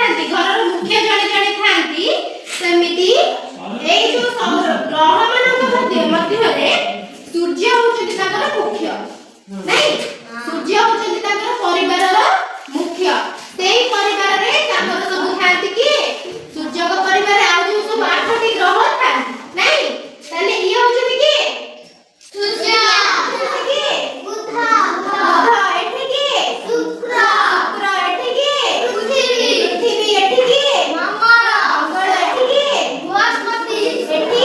ଥାନ୍ତି, ଘରର ମୁଖ୍ୟ ଜଣେ ଜଣେ ଥାନ୍ତି, ସେମିତି ଏଇ ଯୋଉ ସବୁ ଗ୍ରହ ମାନଙ୍କ ମଧ୍ୟରେ ସୂର୍ଯ୍ୟ ହଉଛନ୍ତି ତାଙ୍କର ମୁଖ୍ୟ, ନାଇଁ? ସୂର୍ଯ୍ୟ ହଉଛନ୍ତି ତାଙ୍କର ପରିବାରର ମୁଖ୍ୟ। ସେଇ ପରିବାରରେ ତାଙ୍କର ସବୁ ଥାନ୍ତି କିଏ? ସୂର୍ଯ୍ୟଙ୍କ ପରିବାରରେ ଆଉ ଯୋଉ ସବୁ ଆଠଟି ଗ୍ରହ ଥାନ୍ତି, ନାଇଁ? ତାହେଲେ ଇଏ ହଉଛନ୍ତି କିଏ? ସୂର୍ଯ୍ୟ। କିଏ? ବୁଧ। ବୁଧ। ଏଠି କିଏ? ଶୁକ୍ର। ଶୁକ୍ର। ଏଠି କିଏ? ପୃଥିବୀ। ପୃଥିବୀ। ଏଠି କିଏ? ମଙ୍ଗଳ। ମଙ୍ଗଳ। ଏଠି କିଏ? ବୃହସ୍ପତି। ଏଠି?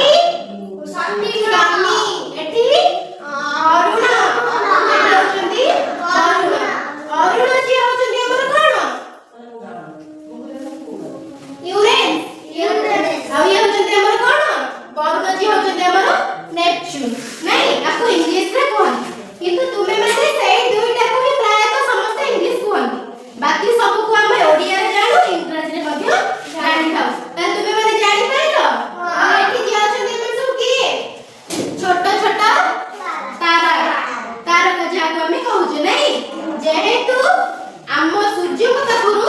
ଶନି। ଶନି। ଏଠି ଅରୁଣ। ଏଠି ହଉଛନ୍ତି ଅରୁଣ। ଅରୁଣ ଯିଏ ହଉଛନ୍ତି ଆମର କଣ? ୟୁରେନସ। ୟୁରେନସ। ଆଉ ଇଏ ହଉଛନ୍ତି ଆମର କଣ? ବରୁଣ ଯିଏ ହଉଛନ୍ତି ଆମର ନେପଚୁନ, ନାଇଁ? ଆକୁ ଇଂଲିଶରେ କୁହନ୍ତି, କିନ୍ତୁ ତୁମେ ମାନେ ସେଇ ଦୁଇଟାକୁ ହିଁ ପ୍ରାୟତଃ ସମସ୍ତେ ଇଂଲିଶ କୁହନ୍ତି। ବାକି ସବୁକୁ ଆମେ ଓଡ଼ିଆରେ ଜାଣୁ, ଇଂରାଜୀରେ ମଧ୍ୟ ଜାଣିଥାଉ। ତାହେଲେ ତୁମେ ମାନେ ଜାଣିପାରିଲ? ଆଉ ଏଠି ଯିଏ ଅଛନ୍ତି, ଏମାନେ ସବୁ କିଏ? ଛୋଟ ଛୋଟ ତାରା, ତାରକା ଯାହାକୁ ଆମେ କହୁଛେ, ନାଇଁ? ଯେହେତୁ ଆମ ସୂର୍ଯ୍ୟଙ୍କ ପାଖରୁ,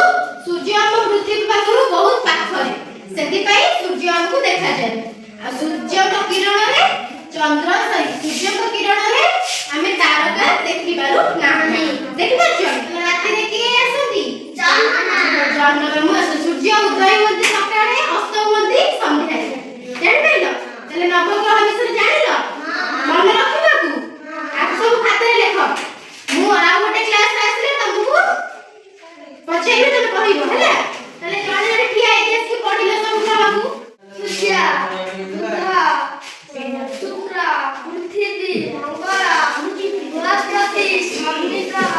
ସୂର୍ଯ୍ୟ ଆମ ପୃଥିବୀ ପାଖରୁ ବହୁତ ପାଖରେ, ସେଥିପାଇଁ ସୂର୍ଯ୍ୟ ଆମକୁ ଦେଖାଯାଏ। ଆଉ ସୂର୍ଯ୍ୟଙ୍କ କିରଣରେ ଚନ୍ଦ୍ର, ସରି, ସୂର୍ଯ୍ୟଙ୍କ କିରଣରେ ଆମେ ତାରକା ଦେଖିପାରୁ ନାହିଁ। ଦେଖିପାରୁଛ? ରାତିରେ କିଏ ଆସନ୍ତି? ଜହ୍ନ ମାମୁଁ ଆସନ୍ତି। ସୂର୍ଯ୍ୟ ଉଦୟ ହୁଅନ୍ତି ସକାଳେ, ଅସ୍ତ ହୁଅନ୍ତି ସନ୍ଧ୍ୟାରେ। ଜାଣିପାରିଲ? ତାହେଲେ ନବଗ୍ରହ ବିଷୟରେ ଜାଣିଲ? ମନେ ରଖିବାକୁ ଆକୁ ସବୁ ଖାତାରେ ଲେଖ। ମୁଁ ଆଉ ଗୋଟେ କ୍ଲାସରେ ଆସିଲେ ତମକୁ ପଚାରିବି, ତମେ କହିବ, ହେଲା? ତାହେଲେ ଜଣେ ଜଣେ ଠିଆ ହେଇକି ଆସିକି ପଢିଲ ସବୁ ଗ୍ରହକୁ। ସୂର୍ଯ୍ୟ, ବୁଧ, ଶୁକ୍ର, ପୃଥିବୀ, ମଙ୍ଗଳ, ବୃହସ୍ପତି, ଶନି ଗ୍ରହ।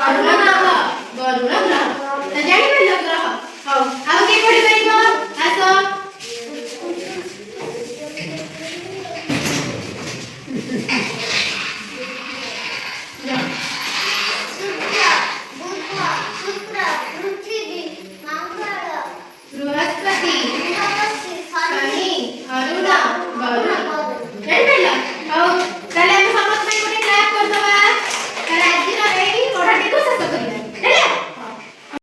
ଅରୁଣ ଗ୍ରହ, ବରୁଣ ଗ୍ରହ। ତ ଜାଣିପାରିଲ ଗ୍ରହ? ହଉ, ଆଉ